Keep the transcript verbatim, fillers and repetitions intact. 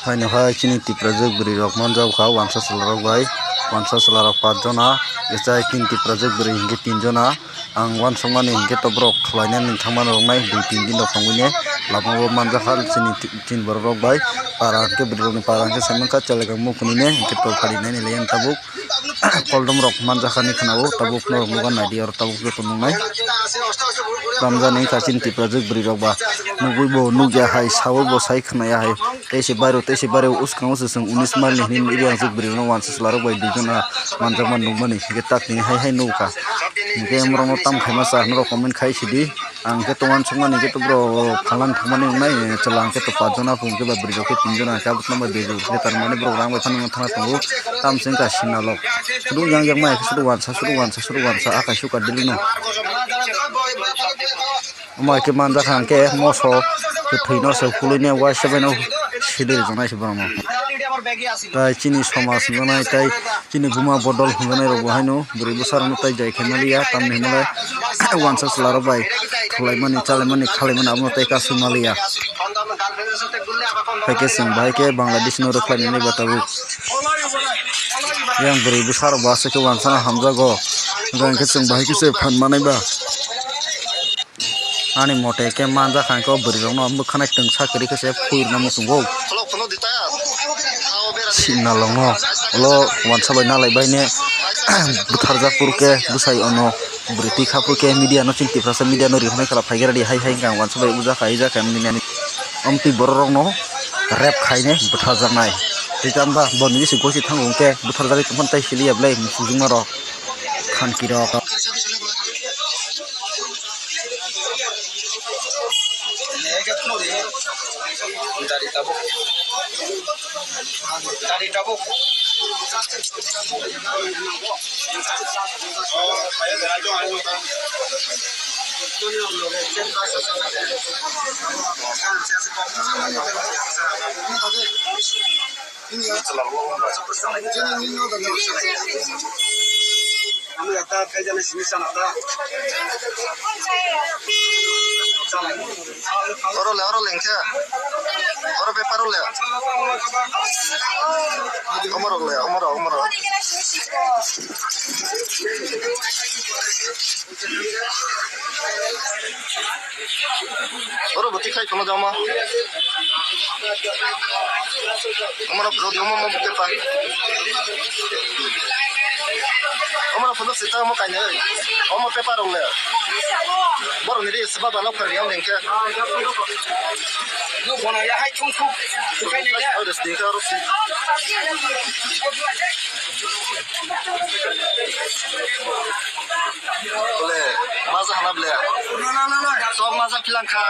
Haino hai chini Tiprajwk bwrwi rok manjak kha wansa chwla rok bai, wansa chwla rok paanch jona, kisa chini Tiprajwk bwrwi hinkhe tin jona. Ang uansukmani hinkhe to borok khwlainani thangmani rok nai dui tin din rok tongwini lama o manjak kha chini, chini borok rok bai. Para hinkhe bwrwi rokni para hinkhe saimankha chelegang mukhunini hinkhe to phari naini laiya tabuk. Koldom rok manjak kha ni khwnao tabuk norok nukha naidi oro tabuk joto nuknai. Tamjani wngkha chini Tiprajwk bwrwi rok ba nugwi bo nukya hai sawi bo sai khwnaya hai. Tei se bairo tei se bairo uskango se chwng unis mile ni hwnwi area ang se bwrwi rok wansa chwla rok bai dui jona manjakma nukmani hinkhe tak tini hai hai nukha. Hinkhe borokno tam khaima cha norok comment khai sidi. Ang khe to uansukmani hinkhe to borok phalnani thangmani wngnai chwla hinkhe to paanch jona phung khe ba bwrwi rok khe tin jona hinkhe abo tongma bejor hinkhe tar mani borok rang bai phano thangna tongo. Tam se wngkha sinalok. Sudu yang yang mai sudu wansa sudu wansa sudu wansa akai suka daily no. Omo hai khe manjak kha hinkhe moso kwthwino se huluino uaisa baino sidi rijak nai se borokno. Tai chini somaj hwnjanai tai chini buma bodol hwnjanai rok bo haino bwrwi bwsa rokno tai jai khai maliya tamni hwnmale wansa chwla rok bai thwlaimani chalaimani khalaimani abono tai kasui maliya. Hai khe chwng bahai khe Bangladesh no rwkhlainani ba tabuk. Yang bwrwi bwsa rok bo aswk khe wansa no hamjago. Hwnkhe chwng bahai khe se phan manai ba. Ani mote khe manjak kha khe o bwrwi rokno mwkhana twngsa kwrwi khe se phuirna muchungo. Sinalokno ulo wansa bai nalai bai ne bwtharjak phuru khe bwsai ono bwrwi twi kha phuru khe media no chini Tiprasa media no rihornai khala phai khe ready hai hai wngkha wansa bai ujak hai jak hai nini ani omtwi borok rokno rep khai ne bwtharjaknai. Tei tamo ba bo nini se gosi thango hwnkhe bwtharjagwi tongphano tei siliya belai muchungjwkma rok. Khankirok. Dari tabuk. Dari tabuk. Oro le, oro le, hwnkhe. Oro paper oro le. Omorok le, omorok, omorok. Oro bo tikhai tono jama. Omo rok rodi omo omo pepa. Omo rok photo sita omo kainwi. Omo pepa rok le. Borok ni ri seba ba lok phari yang dengke. No bona ya hai thung thung. Oro sita oro si. Bole, maza hana bole. Sok maza kilang kha.